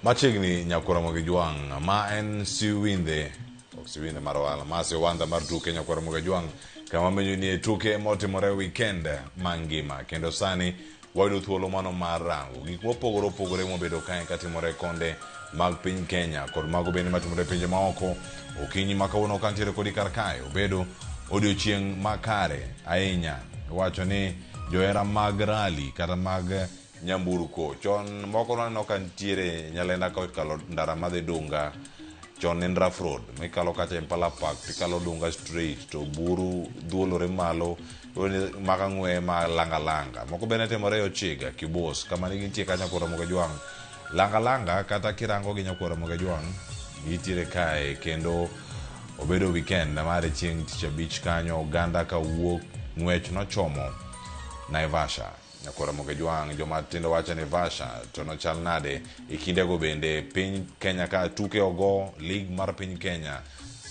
Machiegni nyakwar Ramogi Jwang' ma en Siwindhe, ok Siwindhe mar ohala, ma Siwandha mar tuke nyakwar Ramogi Jwang' kama menyo nie tuke motimore weekend mangima kendo sani wayudo thuolo mano mar rango gik mopogore opogore mobedo kae katimore konde mag piny Kenya kod mago bende matimore e pinje maoko. Okinyi ma kawuono kantiere kodi kar kae obedo odiochieng' makare ahinya. Iwacho ni johera mag rally kata mag nyamburko chon moko naneno ka nitiere Nyalenda kokalo ndara madhi Dunga chon ne en rough road mikalo kacha Impala Park tikalo Dunga straight to buru dhuolore malo maka ng'we ma langa langa moko bende timore e Ochiga Kibos kama ne gintie kacha Nyakwar Ramogi Ajwang' langa langa kata kirango gi Nyakwar Ramogi Ajwang' gitiere kae kendo obedo weekend mare chieng' tich abich kanyo oganda ka wuok ng'wech nochomo Naivasha Nyakwar Ramogi Ajwang' joma tindo wacho ni Vasha to nochal nade e kindego bende piny Kenya ka tuke ogo lig mar piny Kenya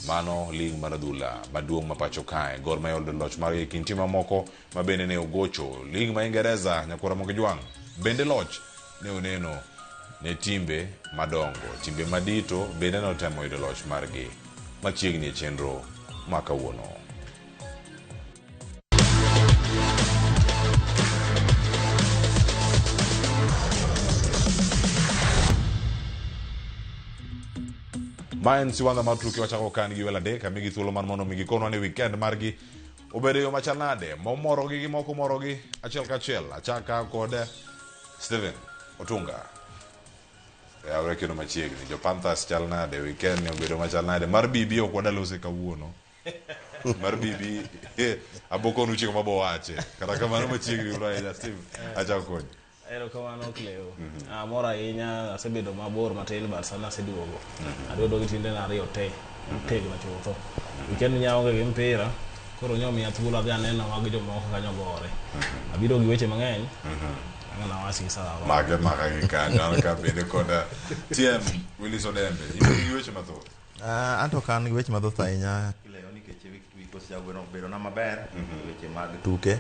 mano lig mar adhula maduong' ma pacho kae Gor Mahia oyudo loch margi e kind tim mamoko ma bende ne ogocho lig ma Ingereza Nyakwar Ramogi Ajwang' bende loch ne oneno ne timbe madongo timbe madito bende notemo yudo loch margi machiegni e chenro ma kawuono. Ma en siwandha mar tuke wachako kan gi welo adek amigi thuolo mar mondo mi gikonwa ni weekend margi obedo e yo machal nade momorogi gi moko morogi achiel kachiel achaka kod Steven Otunga yawre kendo machiegni jo Panthers chal nade weekend ni obedo machal nade mar BB ok wadalose kawuono mar bibi abokonu chieng' mabo wache kata kamano machiegni uru ahinya Steve achako kodi Erokamano Cleo. Amor ahinya asebedo mabor matin but sani aseduogo. Aduogo gi tiendena ariyo te motegno chutho. Weekend ni aonge gi mpira koro nyomiya thuolo adhi aneno mag jomoko kanyo gore. Abiro gi weche mang'eny. Ang' nawach gi sawa. Make maka gi kanyo an ka bende koda TM Willis Odembe in gi weche mathoth Uh, anto ok an gi weche mathoth ahinya kilewo nikech wik osebedo bedona maber weche mag tuke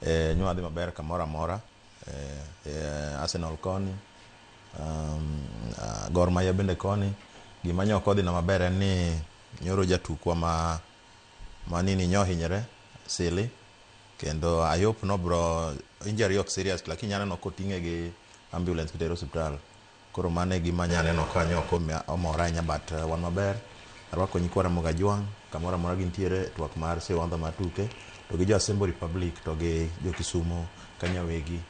eh, nyo adhi maber kamoro amora eh, eh, Arsenal koni Gor Mahia bende koni gima nyo ok odhina maber en ni nyoro jatukwa ma ma nini nyo ohinyore Sili kendo I hope no bro injury ok serious lakini nyaneno koting'e gi ambulance kitere osiptal Koro mano e gima anya neno ka nyo ok omora ahinya but wan maber. Arwako nyikwa Ramogi Ajwang' kamoro amora gintiere e twak mar Siwandha mar tuke to gi jo Asembo Republic to gi jo Kisumo Kanyawegi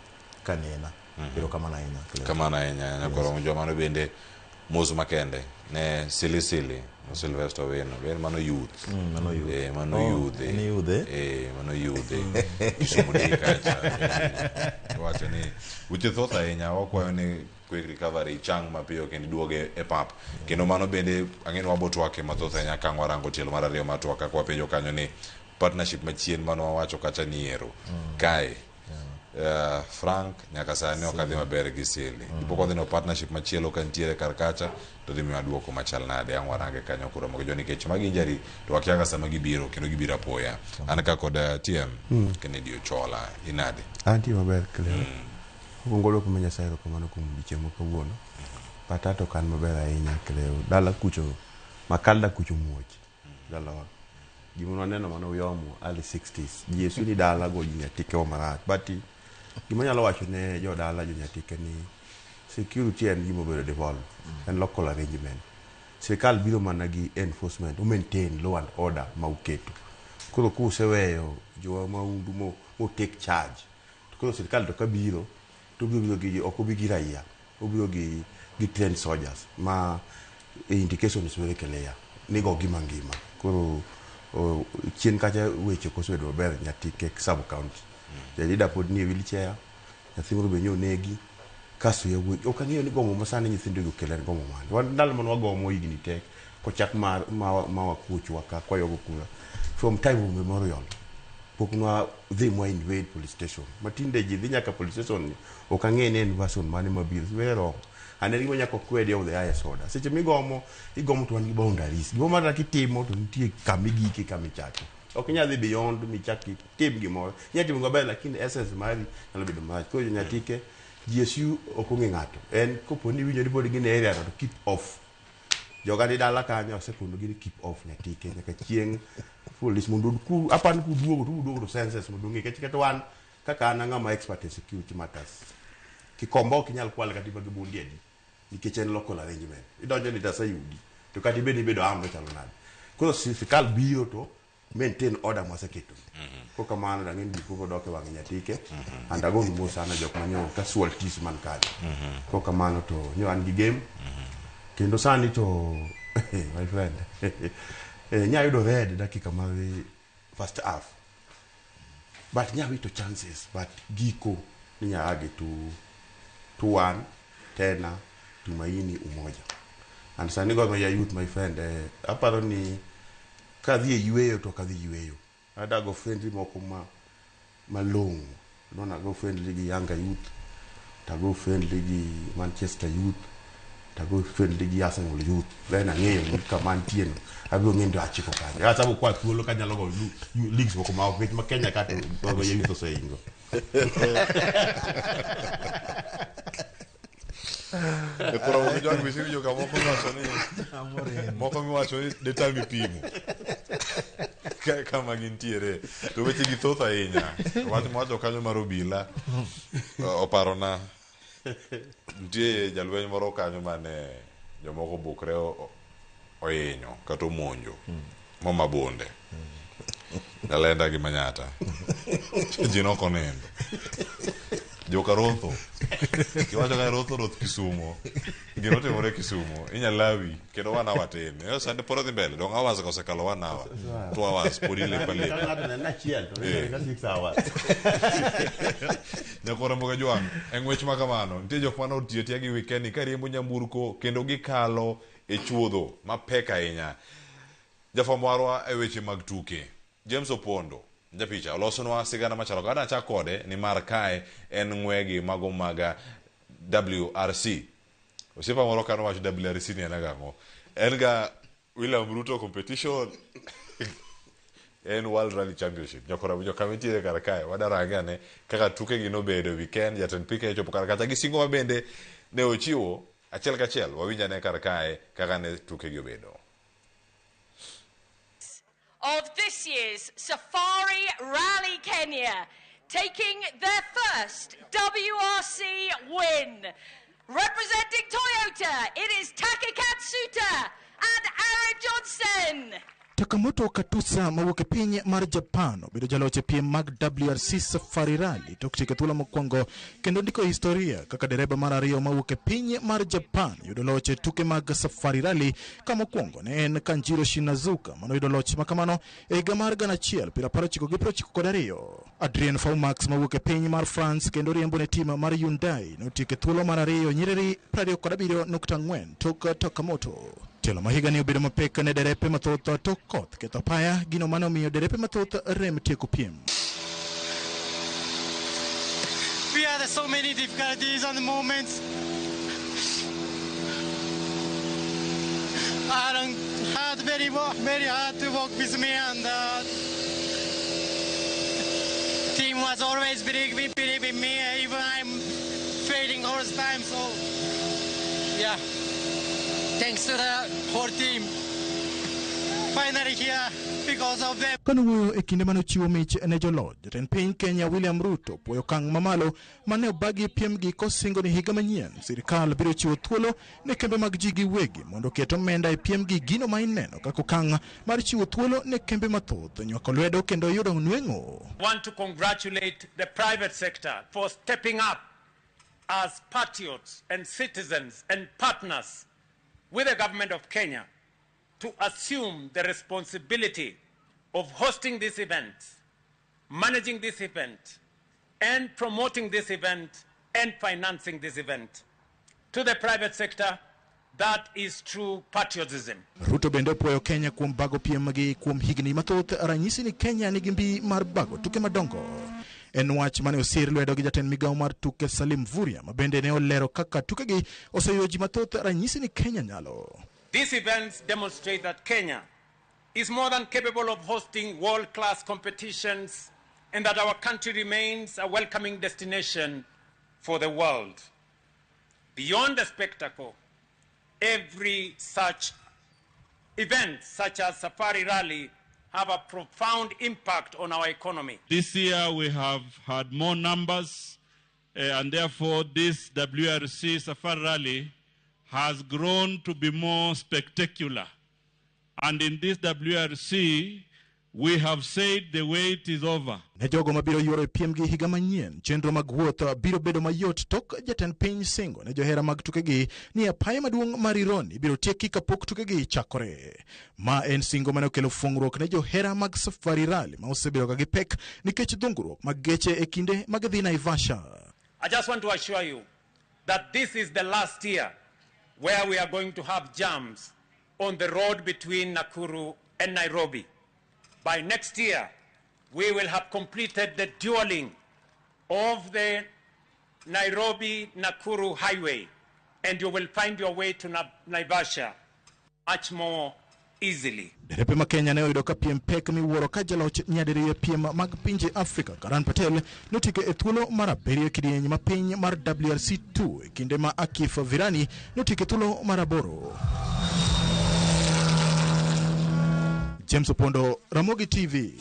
Kanena. Erokamano ahinya. Cleo. Kamano ahinya nyakwar yes. Jomano bende mos makende ne Sili Sili no Sylvester Owino bende mano youth Mano youth. Mano Oh, youth en youth, eh? Mano youth Kisumu Day kacha wacho ni weche thoth ahinya wakwayo ni quick recovery chang mapiyo kendo iduoge e pap kendo mano bende ang'e ni wabo twake mathoth ahinya ka ang' warango tielo mar ariyo mar twak kaka wapenjo kanyo ni partnership machien mane wawacho kacha ni ero kae Frank nyaka sani ok adhi maber gi Sili dipo ka wadhi partnership machielo ka nitiere kar kacha to dhi miwa duoko machal nade ang' warange kanyo koro mogo nikech magi injury to wakia ga sama gibiro kendo gibiro apoya an ka kod TM Kennedy Ochola inade Antie maber Cleo. Mokwongo wadwoko ma Nyasaye erokamano kuom odiochieng' ma kawuono. But ato ok an maber ahinya Cleo. Dala kucho, Makalda kucho muoch. Dalawa. Gima nwaneno mane uyomo early 60s. Ji esu ni dala go ji nyatike wa marach. But gima anyalo wacho ne jodala jo nyatike ni security en gima obedo devolved. En local arrangement. Sirkal biro mana gi enforcement, o maintain law and order ma uketo. Koro kuseweyo jowa mahundu mo, mo take charge. To koro sirkal to kabiro, to obiro biro gi, ok obi gi raia. Obiro gi, gi trained soldiers ma indication is very clear ni go gima ngima. Koro o, chien kacha weche ok osebedo maber Nyatike sub county. Jalida pod nie wheelchair, nyathi moro be nyo onegi. Kasto yawuoyi, ok ang'eyo ni gomo ma sani nyithindo gi okelo en gomo mane. Wan ndalo mane wagomo higni te, kochak mar ma, ma wakuochwa ka kwayogo kura. From time immemorial, pok nwa dhi mwa invade police station. Ma tinde ji dhi nyaka police station ni, ok ang'e ni en version mane mabiro. It's very wrong. And en gima nyaka wakwedi of the highest order. Seche migomo, igomo to wan gi boundaries. Gimoro mara kitimo to nitie kama igike, kama ichake. Ok inyal dhi beyond michak itim gimoro. Inyalo timo maber lakini essence mari nyalo bedo marach. Koro jo Nyatike, GSU ok ong'e ng'ato. En kopo ni iwinjo ni pod gin e area no to keep off. Joga ni dala kanyo asekono gi ni keep off Nyatike nyaka chieng' police mondo ku apani kuduogo to uduogo to senses mondo ong'e nikech kata wan kaka an ang'ama expert e security matters. Kikomba ok inyal kwale kata gi bundi adi nikech en local arrangement. Idonjo ni taseyudi to kata ibed ni ibedo armed chalo nade. Koro sirkal biro to maintain order mwaseketo. Kok kamano dang'e ni gik moko dok e wang' Nyatike. And agonu mos sana jok manyo casualties man kanyo. Kok kamano to nyo an gi game. Kendo sani to my friend nya yudo red dakika mar first half. But nya wito chances but giko ni nya agi 2-1 tena Tumaini Umoja. And sani Gor Mahia youth my friend aparo ni kadhi e yweyo to ok adhi yweyo. Adago friendly moko ma malong'o. Adwa nago friendly gi Yanga youth, tago friendly gi Manchester youth, tago friendly gi Arsenal youth. Then ang'eyo ni kama antie no abiro ng'eyo ni to achiko kanye. Asa kwa thuolo kanyalo go leagues moko ma ok nikech ma Kenya ka to Gor Mahia youth oseingo. E koro mondo jwang' bisi winjo ka moko miwacho ni moko miwacho ni detami pimo kama gintiere to weche gi thoth ahinya. Wach mwacho kanyo mar obila oparona nitie jalweny moro kanyo mane jomoko obukre ohinyo kata omonjo moma bunde Nyalenda gi Manyata ji nok onindo joka Rotho kiwacho ka Rotho roth Kisumo gima otimore Kisumo inyalawi kendo one hour tin sande pod odhi mbele dong hours ka osekalo 1 hour 2 hours pod ilepo alepa. Ng'ato neno achiel to neno 6 hours. Nyakwar Mboga Jwang' e ng'wech ma kamano nitie jok mane otiyo atiya gi weekend ni kariembo nyamburko kendo gikalo e chuodho mapek ahinya. Jafwambo marwa e weche mag tuke James Opondo japicha olosonwa sigana machalo kama. Adwa kode nimar kae en ng'wegi mago mag WRC. Osiepa moro kane owacho WRC ni en ang'o? En ga William Ruto competition en World Rally Championship. Nyakora winjo kama intiere kar kae wadarange ane kaka tuke gi nobedo weekend jatend piny Kenya ochopo kar kacha gi singo ma bende ne ochiwo achiel kachiel wawinj ane kar kae kaka ne tuke gi obedo. Of this year's Safari Rally Kenya, taking their first WRC win. Representing Toyota, it is Taka Katsuta and Aaron Johnson. Takamoto Katusa mawuok e piny mar Japan obedo jaloch e piem mag WRC Safari Rally tok tieko thuolo mokwongo kendo ndiko historia kaka dereba mar ariyo mawuok e piny mar Japan yudo loch e tuke mag Safari Rally ka mokwongo ne en Kanjiro Shinazuka manoyudo loch makamano e higa mar 1992. Adrien Faumax mawuok e piny mar France kendo riembo ne tim mar Hyundai notieko e thuolo mar ariyo nyiriri 27.4 tok Takamoto. Tielo ma higani obedo mapek ne derepe mathoth tok koth ketho apaya, gino mane omiyo derepe mathoth rem tieko piem. We had so many difficulties and moments. Aaron had very, very hard to work with me, and team was always believe in me, even I'm failing all the time. So yeah, thanks to the whole team. Finally here because of them. Kanowuoyo e kinde mane ochiwo mich ne joloch, jatend piny Kenya William Ruto puoyo okang' mamalo mane obagi piem gi kosingo ni higa manyien sirikal biro chiwo thuolo ne kembe mag ji giwegi mondo oket omenda e piem gi, gino ma ineno kaka okang' mar chiwo thuolo ne kembe mathoth nywako lwedo kendo yudo nweng'o. Want to congratulate the private sector for stepping up as patriots and citizens and partners with the government of Kenya to assume the responsibility of hosting this event, managing this event, and promoting this event, and financing this event. To the private sector, that is true patriotism. Ruto bende opuoyo Kenya kuom bago piem gi kuom higni mathoth, ranyisi ni Kenya nigi mbi mar bago tuke madongo. En wach mane osir lwedo gi jatend migawo mar tuke Salim Mvurya, ma bende ne olero kaka tukegi oseyudo ji mathoth, ranyisi ni Kenya nyalo. These events demonstrate that Kenya is more than capable of hosting world-class competitions and that our country remains a welcoming destination for the world. Beyond the spectacle, every such event, such as Safari Rally, have a profound impact on our economy. This year we have had more numbers, and therefore this WRC Safari Rally has grown to be more spectacular. And in this WRC, we have said the wait is over. Ne jogo mabiro yuoro e piem gi higa manyien, chenro mag wuoth biro bedo mayot tok jatend piny singo ne johera mag tukegi ni apaya maduong' mar Rironi ibiro tieki kapok tukegi chakore. Ma en singo mane okelo fung'ruok ne johera mag Safari Rally ma osebedo ka gipek nikech dhungruok mag geche e kinde mag dhi Naivasha. I just want to assure you that this is the last year where we are going to have jams on the road between Nakuru and Nairobi. By next year, we will have completed the dualling of the Nairobi-Nakuru highway, and you will find your way to Naivasha much more easily. Derepe ma Kenya ne oyudo ka piem pek miwuoro ka jaloch nyadiriyo e piem mag pinje Afrika Karan Patel notieko e thuolo mar abiriyo e kidieny ma piny mar WRC2 e kinde ma Akif Virani notieko e thuolo mar 8. James Opondo, Ramogi TV.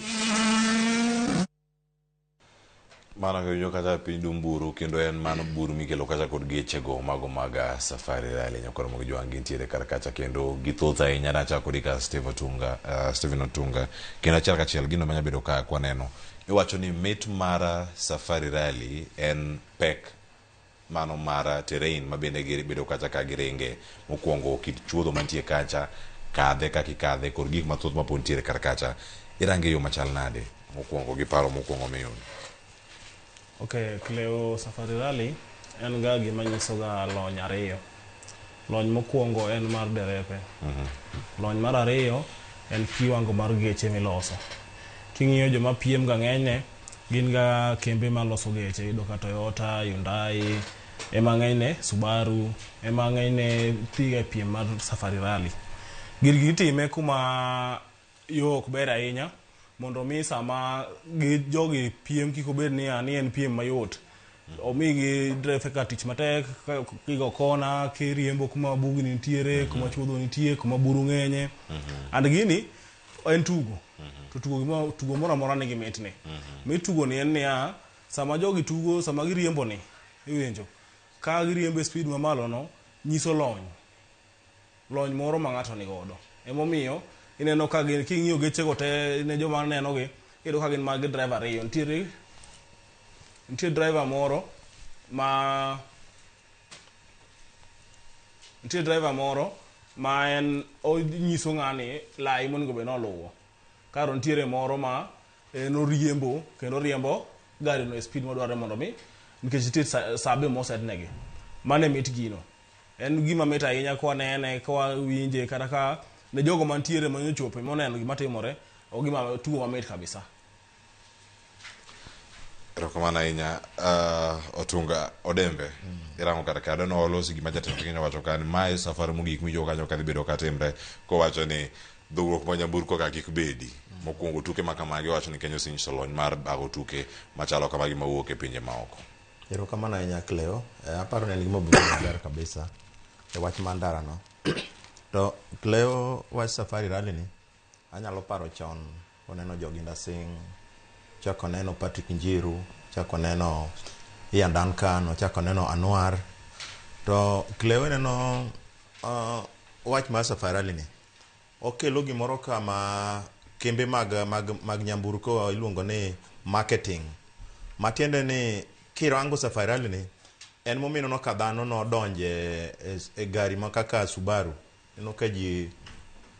Mano kawinjo kata piny Dumburu kendo en mano buru mikelo kacha kod gechego mago mag Safari Rally. Nyakwar Ramogi Jwang' gintiere kar kacha kendo githoth ahinya. Nachako kodi ka Steve Otunga, Stephen Otunga, kendo achiel kachiel gino manya bedo ka kwaneno iwacho ni mit mar Safari Rally en pek mano mar terrain ma bende gibedo kacha ka giringe. Mokwongo kit chuodho mantie kacha, kadhe kaka ikadhe kod gik mathoth mapod nitiere kar kacha. Irange yo machal nade mokwongo gi paro mokwongo miyudo? Okay, Cleo, Safari Rally en ga gima nyiso ga lony ariyo. Lony mokwongo en mar derepe. Lony mar ariyo en kiwango mar geche miloso. King'iyo joma piem ga ng'enyne gin ga kembe maloso geche, iyudo ka Toyota, Hyundai ema ng'enyne, Subaru ema ng'enyne dhiga e piem mar Safari Rally. Gigi itime kuma yo ok ber ahinya mondo mi sama gi jogi piem kik obed ni en piem mayot. Omigi drefe ka tich matek, kigo kona, kiriembo kuma bugni nitiere, kuma chuodho nitie, kuma buru ng'enye. And gini en tugo. To tugo tugo moro amora nigi mitne. Mit tugo ni en niya, sama jogi tugo, sama giriembo ni, iwinjo, ka giriembo e speed mamalo no, nyiso lony. Lony moro ma ng'ato nigodo. Emomiyo ineno ka gin king'iyo gechego te ne joma nenogi, iyudo ka gin mag driver ariyo. Nitie driver moro ma en onyiso ng'ani lai monego bed ni oluwo. Karo nitiere moro ma en oriembo kendo oriembo gari no e speed modwarore mondo mi nikech nitie sabe mosetnegi. Mano e mit gino. En gima mit ahinya ka wanene, ka wawinje, kata ka ne jogo mantiere manyochopo moneno gima timore, ogima tugo mamit kabisa. Erokamano ahinya Otunga Odembe. Irango kata ka adwaro walosi gima jatend piny owacho ka ni mae safari mogik mijogo kanyo kadhi bedo katimre kowacho ni dhugruok mar nyamburko ka kik bedi. Mokwongo tuke ma kamagi owacho ni Kenya osenyiso lony mar bago tuke machalo kamagi mawuok e pinje maoko. Erokamano ahinya Cleo. Aparo ni en gima obiro maber kabisa e wach mar ndara no. To Cleo, wach Safari Rally ni anyalo paro chon oneno Joginda Singh, chako neno Patrick Njiru, chako neno Ian Duncan, chako neno Anwar. To Cleo neno wach mar Safari Rally ni okelo gimoro kama kembe mag nyamburko iluongo ni marketing. Matiende ni kirango Safari Rally ni en momiyo ineno ka dhano nodonje e gari ma kaka Subaru. Ineno ka ji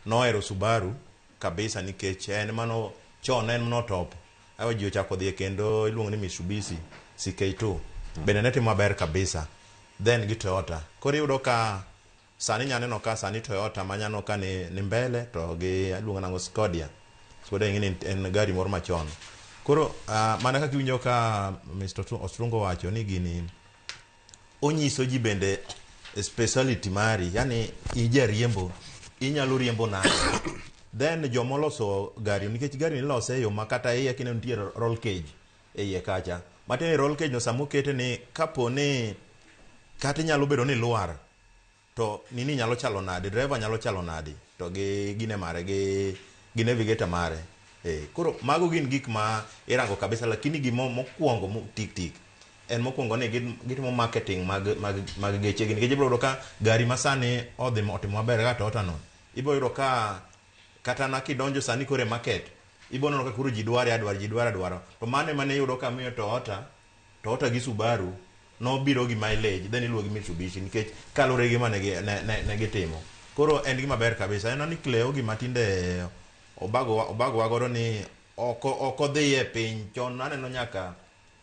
nohero Subaru kabisa nikech en mano chon en mano top. Ayo ji ochako dhi kendo iluongo ni Mitsubishi CK2. Bende ne timo maber kabisa. Then gi Toyota. Koro iyudo ka sani nyaneno ka sani Toyota manyano ka ni mbele to gi iluongo nango Skoda. Skoda ing'e en gari moro machon. Koro mana kaka iwinjo ka Mr. Ostrungo wacho ni gini onyiso ji bende speciality mari, yani ijariembo, inyalo riembo nade. Then jomoloso gari, nikech gari nilose e yo ma kata iye kineno nitie roll cage e iye kacha. Matiende ni roll cage no samokete ni kapo ni kata inyalo bedo ni lwar to nini nyalo chalo nade, driver nyalo chalo nade to gi gine mare gi navigator mare. Koro mago gin gik ma irango kabisa, lakini gimo mokwongo tik tik en mokwongo ni gitimo marketing mag geche gi, nikech ibiro yudo ka gari masani odhi otimo maber kaka Toyota no, ibiro yudo ka kata na kidonjo sani koro e market ibiro neno ka koro ji dware adwara, ji dware adwara. To mano ema ne iyudo ka miyo Toyota gi Subaru nobiro gi mileage, then iluwo gi Mitsubishi, nikech kaluwore gi gima ne gitimo. Koro en gima ber kabisa. En ni Cleo gima tinde obagowa godo ni ok odhi e piny. Chon aneno nyaka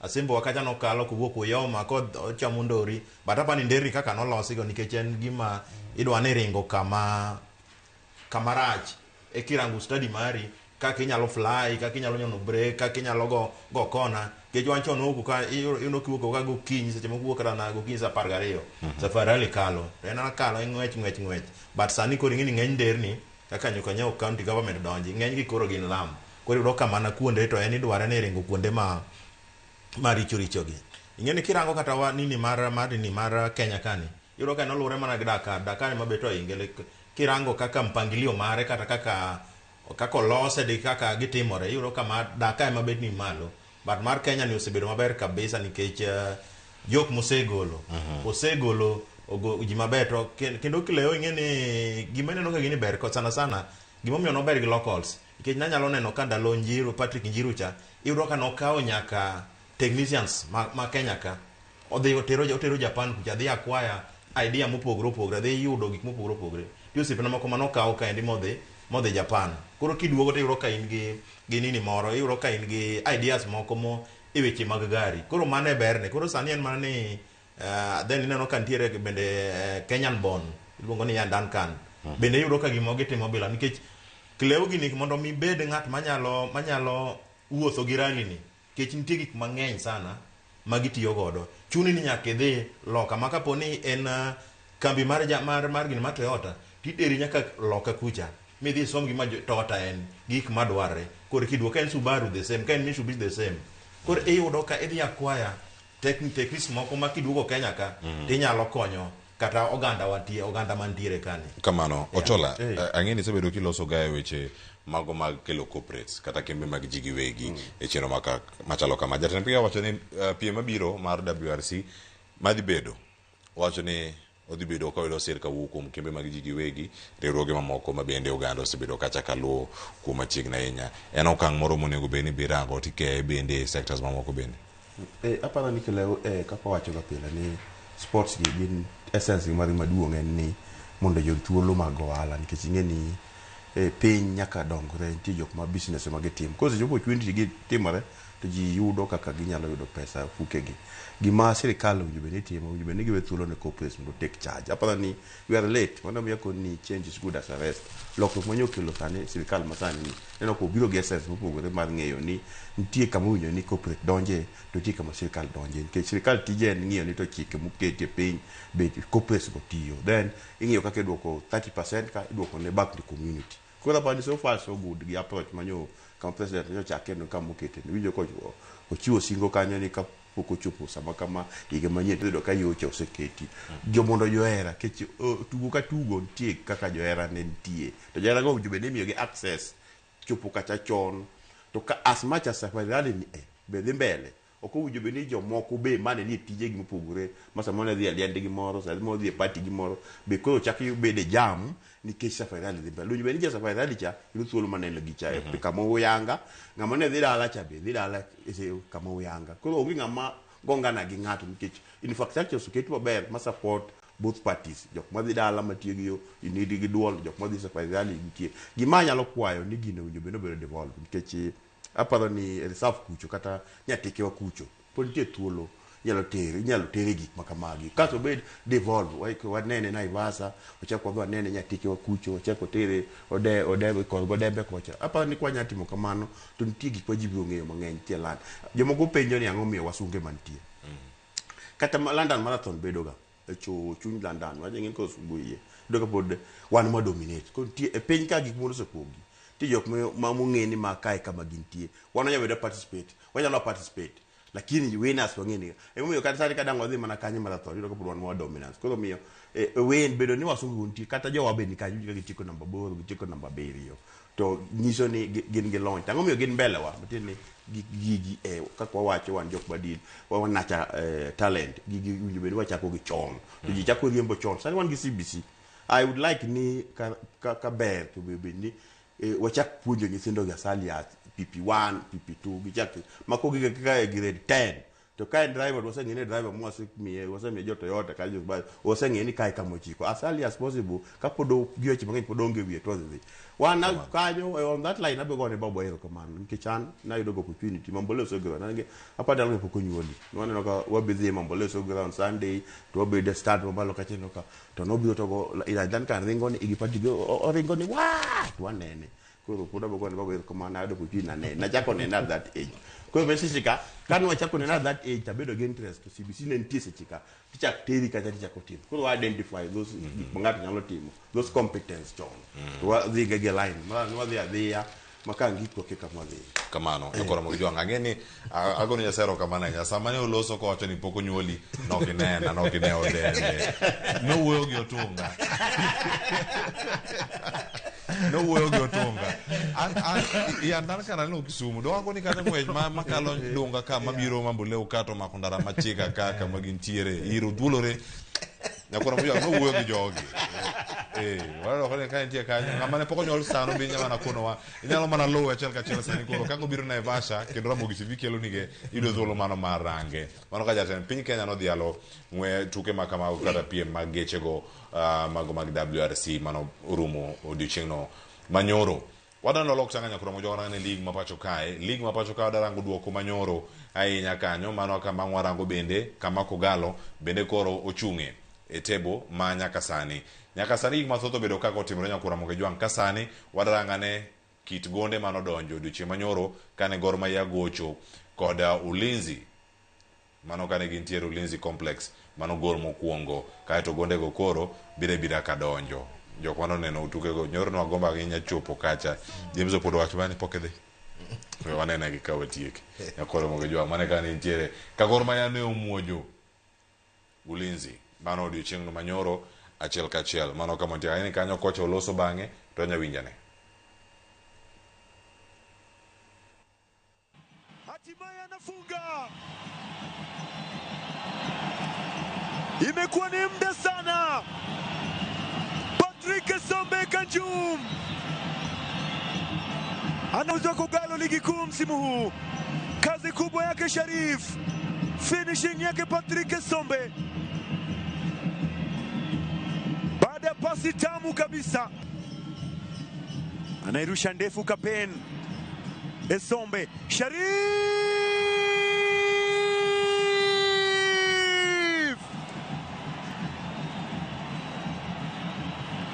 Asembo wa kacha nokalo kowuok Uyoma kod ochamo ndori, but apani nderni kaka nolosigo, nikech en gima idwa ni ringo kama rach e kirango study mari kaka inyalo fly, kaka inyalo nyono brake, kaka inyalo go kona. Nikech wan chon wuok ka iyudo kiwuok ka gokinyi, seche moko wuok kata na gokinyi saa 12, Safari Rally kalo to en kalo en ng'wech ng'wech ng'wech. But sani koro ing'e ni ng'eny nderni kaka nyaka nyo county government donji, ng'eny gi koro gin lam. Koro iyudo ka mana kuonde to en idware ni ringo kuonde ma maricho richo gi. Ing'e ni kirango kata wa nini mar nini mar Kenya kani, iyudo ka noluwore mana gi Dakar. Dakar ema bet ohinge. Kirango kaka mpangilio mare kata kaka olose di kaka gitimore, iyudo ka ma Dakar ema bet ni malo. But mar Kenya ni osebedo maber kabisa, nikech jok mosegolo osegolo ogo ji maber. To kendo Cleo ing'e ni gima ineno ka gini ber sana sana, gimomiyo nober gi locals, nikech nanyalo neno ka ndalo Njiru, Patrick Njiru cha, iyudo ka nokawo nyaka technicians ma Kenya ka odhi otero Japan kucha, dhi acquire idea mopogore opogore, dhi yudo gik mopogore opogore. Nitie osiepena moko manokaw kaendi modhi Japan. Koro kiduogo to iyudo ka in gi nini moro, iyudo ka in gi ideas moko mo e weche mag gari. Koro mano e berne. Koro sani en mana ni then ineno ka nitiere bende Kenyan born iluongo ni Ian Duncan. Bende iyudo ka gimo gitimo bila, nikech Cleo gini mondo mi bed ng'at manyalo wuotho gi rally ni, nikech nitie gik mang'eny sana ma gitiyo godo, chuni ni nyaka idhi loka ma kapo ni en kambi mar gini mar Toyota, titeri nyaka loka kucha midhi isom gima Toyota en gik madwarre. Koro kiduogo, ka en Subaru the same, ka en Mitsubishi the same. Koro iyudo ka idhi acquire techniques moko ma kiduogo Kenya ka tinyalo konyo kata oganda watie, oganda mantiere kani. Kamano Ochola, ang'e ni isebedo kiloso ga e weche mago mag kelo corporates kata kembe mag ji giwegi e chenro machalo kama. Jatend piny owacho ni piem mabiro mar WRC madhi bedo, owacho ni odhi bedo ka oyudo sir kawuok kuom kembe mag ji giwegi, riwruoge mamoko ma bende oganda osebedo kacha kaluwo kuom machiegni ahinya. En okang' moro monego bed ni birango tikeye bende e sectors mamoko bende. Aparo ni Cleo, kaka wacho ga pile ni sports gi gin essence gi margi maduong' en ni mondo oyud thuolo mag ohala, nikech ing'e ni piny nyaka dongre, nitie jok ma business ema gitimo. Koro seche moko opportunity gi timore to ji yudo kaka ginyalo yudo pesa fukegi. Gima sirikal owinjo bed ni timo, owinjo bed ni giwe thuolo ne corporates mondo take charge. Aparo ni we are late. Mano miyo akoni ni change is good as arrest. Lokruok manyo okelo sani sirikal masani ni neno ka obiro gi essence mopogore mar ng'eyo ni nitie kama owinjo ni corporate donje to nitie kama sirikal donje, nikech sirikal tije en ng'iyo ni to chike moketi e piny be corporates go tiyo, then ing'iyo kaka iduoko 30% ka iduoko ne back to community. Koro aparo ni so far so good gi approach manyo kama president nyo chake no kama okete ni winjo ko ochiwo singo kanyo ni kapok ochopo sama kama higa manyien to iyudo ka yocha oseketi jo mondo johera kech tugo ka tugo nitie kaka johera ne nitie to johera go owinjo bed ni imiyogi access chopo kacha chon. To ka as much as Safari Rally ni be dhi mbele, ok owinjo bed ni jomoko be mane nie tijegi mopogore ma samoro ne dhi e liendgi moro, samoro dhi e party gi moro be koro chak bedo e jam nikech Safari Rally dhi mbele. Owinjo bed ni ja Safari Rally cha yudo thuolo maneno gicha e kama oyanga, ng'ama ne dhi dala cha be dhi dala e kama oyanga. Koro onge ng'ama gongana gi ng'ato nikech infrastructure oseket maber ma support both parties, jok madhi dala matiyo gi yo nigi duol, jok madhi Safari Rally nitie. Gima anyalo kwayo ni gino owinjo bed ni obedo devolved, nikech aparo ni e reserve kucho kata Nyatike wa kucho pod nitie thuolo inyalo tere gik ma kamagi kasto obed devolve. Wanene Naivasha, wachak wadhi wanene Nyatike wa kucho, wachak watere ode kor godembe kocha. Aparo ni kwanya timo kamano to nitie gik ma ji biro ng'eyo mang'eny. Nitie land jomoko penjo ni ang'o miyo wasunge mantie kata London Marathon bedo ga e chuny London wacho ng'e koro sungu iye yudo ka pod wan ma dominate. Koro nitie e piny ka gik moko osepogi, nitie jok ma mong'e ni ma kae kama gintie, wan wanyalo bedo participate, wanyalo participate. Lakini winners wang'e ni emomiyo kata sani kadang' wadhi mana kanyo marathon iyudo ka pod wan more dominance. Koro omiyo win bedo ni wasungu nitie kata jowa be ni kanyo ka gitieko namba 8 gitieko namba 7 to nyiso ni gin gi lony. Ang'o miyo gin mbele wa? Matiende ni gigi kaka wawacho wan jok madil wanacha talent gigi winjo bed wachako gi chon to ji chako riembo chon. Sani wan gi CBC. I would like ni ka ber to be ni wachak puonjo nyithindo gi asali ya PP1 PP2 gichak mako gi kaka e grade 10 to ka en driver waseng'e ni driver mwasemiye wasemiye jo Toyota ka jo waseng'e ni kae kama ochiko as early as possible kapod gi weche mang'eny pod onge wiye to dhi wan kanyo on that line abe gone baba erokamano nikech an nayudo go opportunity Mamboleo Showground an apa ndalo pok onyuoli nwaneno ka wabidhi Mamboleo Showground Sunday to wabedo e stand mamalo kacha ineno ka to nobiro to go ila Duncan ringo ni igipati oringo ni wa to wanene. Koro pod abe gone baba erokamano ayudo opportunity nane nachako nene at that age. Koro be seche ka kane wachako nene at that age tabedo gi interest to CBC ne nitie seche ka tichak teri kacha tichako timo. Koro wa identify those gik ma ng'ato nyalo timo those competence chon to wadhi ga gi line ma wadhi adhiya ma ka ngik wakia kama wadhiye. Kamano nyakoro mogi jwang' ang'e ni agone Nyasaye erokamano ahinya sama ne oloso kowacho ni pok onyuoli nokinena nokine odende nowuoyo gi otunga nowuoyo gi otunga an yandan kana neno Kisumu dowago ni kata ng'wech makalo dunga ka mabiro Mamboleo ka to mako ndara machika ka kama gintiere iro dhulore nyakoro mogi jwang' nowuoyo gi jogi waneno ni ka nitie kanyo ng'ama ne pok onyuol sano be inyalo mana konowa inyalo mana luwe achiel kachiel sani koro kaka obiro Naivasha kendo Ramogi TV kelo nige iyudo thuolo mano mar range mano ka jatend piny Kenya nodhialo ng'we tuke ma kamago kata piem mag gechego mago mag WRC mano orumo odiochieng'no manyoro. Wadwa lok tanga nyakoro mojo warang ne league ma pacho kae. League ma pacho kae wadarango duoko manyoro ahinya kanyo mano kama warango bende kama Kogalo bende koro ochung'e e table ma nyaka sani. Nyaka sani gik mathoth obedo kaka otimore nyakoro Ramogi Jwang' ka sani wadarangane kit gonde manodonjo odiochieng' manyoro kane Gor Mahia gocho kod Ulinzi mano kane gintiere Ulinzi Complex mano gol mokwongo kaeto gondego koro biro bira kadonjo. Jok manoneno tukego nyoro nwagombo ahinya chopo kacha. James Opondo wacho mana ni pok idhi. We wanene gi ka watiek. Nyakoro Ramogi Jwang' mane kane nitiere ka Gor Mahia ne omuojo Ulinzi mano odiochieng'no manyoro achiel kachiel mano kama nitie ahinya kanyo kocha oloso bang'e to anya winjane. Hatimaye anafunga. Imekuwa ni muda sana. Patrick Sombe Kanjum anauzwa Kogalo ligi kuu msimu huu. Kazi kubwa yake Sharif, finishing yake Patrick Sombe baada ya pasi tamu kabisa, anairusha ndefu Kapen. Esombe Sharif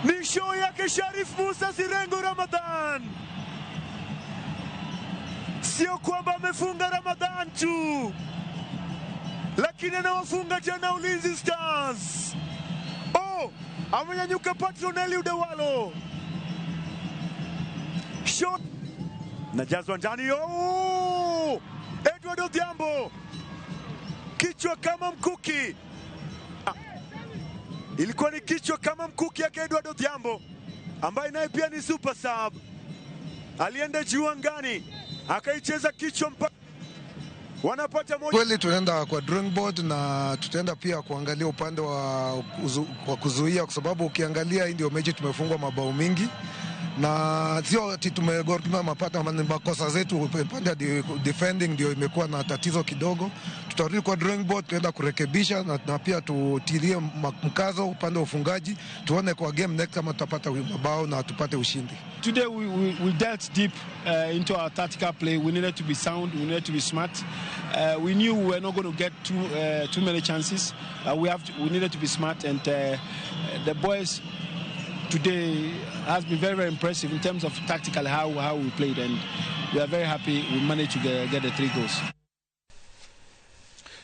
ni show yake Sharif Musa Sirengo Ramadhan. Sio kwamba amefunga Ramadhan tu, lakini anawafunga tena Ulinzi Stars. Oh, amenyanyuka Patronelli Udawalo. Shot najazwa ndani. Oh! Edward Odhiambo kichwa kama mkuki. Ilikuwa ni kichwa kama mkuki yake Edward Odhiambo ambaye naye pia ni super sub. Alienda juu angani akaicheza kichwa mpaka wanapata moja. Kweli tunaenda kwa drawing board na tutaenda pia kuangalia upande wa kuzuia, kwa sababu ukiangalia hii ndio mechi tumefungwa mabao mingi. Na sio ati tumegorma mapata makosa zetu upande defending ndio imekuwa na tatizo kidogo. Tutarudi kwa drawing board tuenda kurekebisha na pia tutilie mkazo upande wa ufungaji, tuone kwa game next kama tutapata mabao na tupate ushindi. Today we dealt deep into our tactical play. We needed to be sound, we needed to be smart. We knew we were not going to get too many chances. We needed to be smart, and the boys today has been very, very impressive in terms of tactically how we played, and we are very happy we managed to get the 3 goals.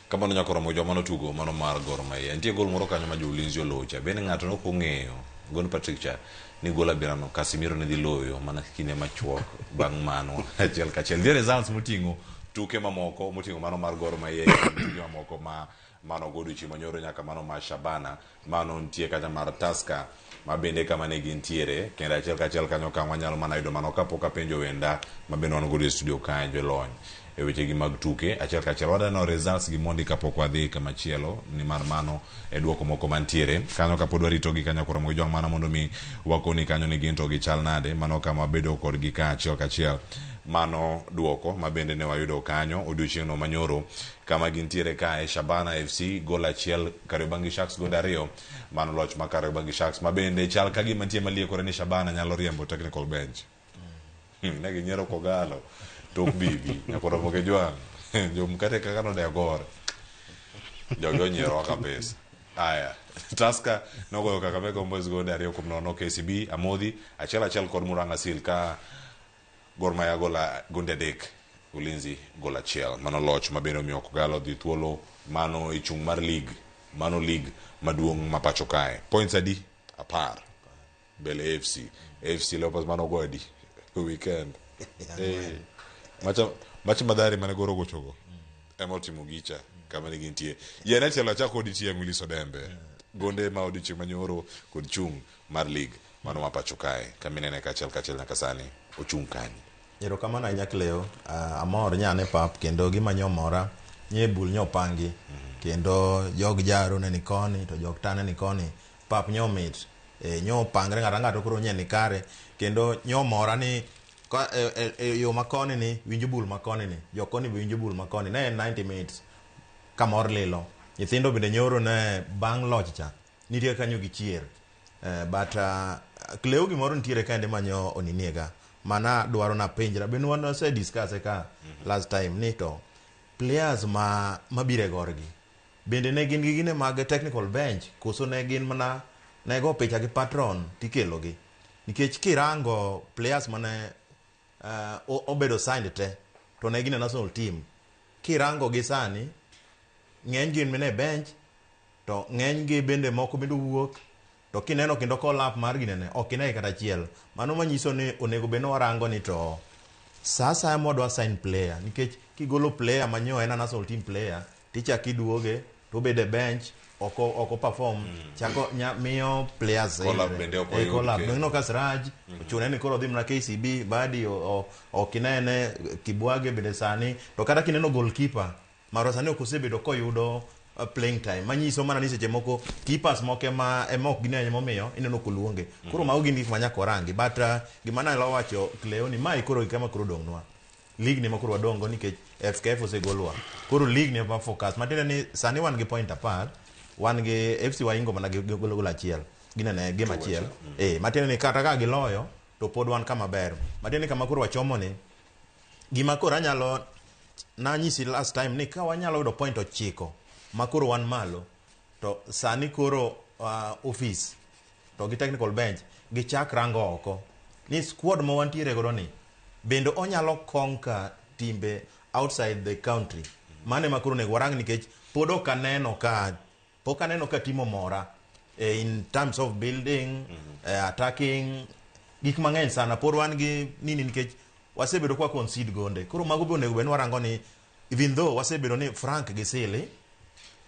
Kamano nyakoro mojo mano tugo mano mar Gor Mahia. Nitie gol moro kanyo ma jo Ulinzi olocha. Bende ng'ato nok ong'eyo gon Patrick cha ni gol abirano Casemiro ne dhi loyo mana kinde machuok bang' mano achiel kachiel. Nitie results moting'o Tuke mamoko moting'o mano mar Gor Mahia, tuke mamoko ma mano go odiochieng' manyoro nyaka mano mar Shabana, mano nitie kata mar Tusker ma bende kama ne gintiere kendo achiel kachiel kanyo ka wanyalo mana yudo mano kapok apenjo wenda ma bende wan godo e studio kae jolony e wechegi mag tuke achiel kachiel wadaneno results gi mondi kapok wadhi kamachielo nimar mano e duoko moko mantiere kanyo kapod waritogi kanyo koro mogi jwang' mana mondo mi wakoni kanyo ni gin to gichal nade mano kama wabedo kodgi ka achiel kachiel mano duoko ma bende ne wayudo kanyo odiochieng'no manyoro kama gintiere kae Shabana FC gol achiel Kariobangi Sharks gonde ariyo mano loch ma Kariobangi Sharks ma bende chal ka gima nitie maliekore ni Shabana nyalo riembo technical bench. Ne ginyiero Kogalo tok bibi nyakoro moke jwang' jomkate kaka nodeyo gor jogi onyierowa kabisa. Aya, Tusker nogoyo Kakamega Homeboyz gonde 2-0, KCB Amodhi 1-1 kod Murang'a Seal ka Gor Mahia gola gonde 3, Ulinzi gol 1. Mano loch ma bende omiyo Kogalo dhi thuolo mano e chung' mar league, mano league maduong' ma pacho kae. Points adi? 10. Mbele AFC. AFC Leopards mano ogo adi? Weekend. Macha Madhari mane Gor ogochogo. Ema otimo gicha kama ne gintie. Yien achiel achako kodi tieng' Willis Odembe. Gonde ma odiochieng' manyoro kod chung' mar league mano ma pacho kae. Kama inene kachiel kachiel nyaka sani ochung' kanye. Erokamano ahinya Cleo. Amor nyane pap kendo gima nyomora nye bul nyopangi kendo jog jaro ne ni koni to jog tane ni koni pap nyomit nyopangre ng'ato ang'ato koro nye ni kare kendo nyomora ni ka yo makoni ni winjo bul makoni ni jokoni be winjo bul makoni ne en 90 minutes kamor lilo nyithindo bende nyoro ne bang' loch cha nitie kanyo gichier. But Cleo gimoro nitiere kaende manyo oniniega mana dwaro na penjra ben wan wase discuss ka last time ni to players ma mabiro e gorgi bende ne gin gi gine mag technical bench koso ne gin mana ne go picha gi patron tikelo gi nikech kirango players mane obedo signed te to ne gin e national team kirango gi sani ng'eny gin mine bench to ng'eny gi bende moko bende wuok to kineno kendo call up mar ginene ok ine kata achiel mano manyiso ni onego bed ni warango ni to sa asaya mwadwa sign player nikech kigolo player manyo en a national team player tichako iduoge to obedo e bench oko perform chako miyo players Call up bende ok oyud call up. Ineno ka Siraj ochune ni koro odhi mana KCB Badi ok inene Kibwage bende sani to kata kineno goalkeeper marwa sani ok osebedo koyudo playing time manyiso mana ni seche moko keepers moko ema ok ginene momiyo ineno koluonge koro mago gin gik ma nyaka warangi but gima nanyalo wacho Cleo ni mae koro kama koro odong'nwa league ni makoro wadongo nikech FKF osegolwa koro league ni ema focus matiende ni sani wan gi point 10 wan gi FC waingo mana gi gol achiel ginene game achiel matiende ni kata ka giloyo to pod wan kama ber matiende ni kama koro wachomo ni gima koro anyalo nanyisi last time ni ka wanyalo yudo point 9 ma koro wan malo to sani koro office to gi technical bench gichak rango oko ni squad ma wantiere godo ni bende onyalo conquer timbe outside the country mane ma koro onego warang nikech pod ok aneno ka timo mora in terms of building attacking gik mang'eny sana pod wan gi nini nikech wasebedo kwa concede gonde koro mago be onego bed ni warango ni even though wasebedo ni Frank gi Sili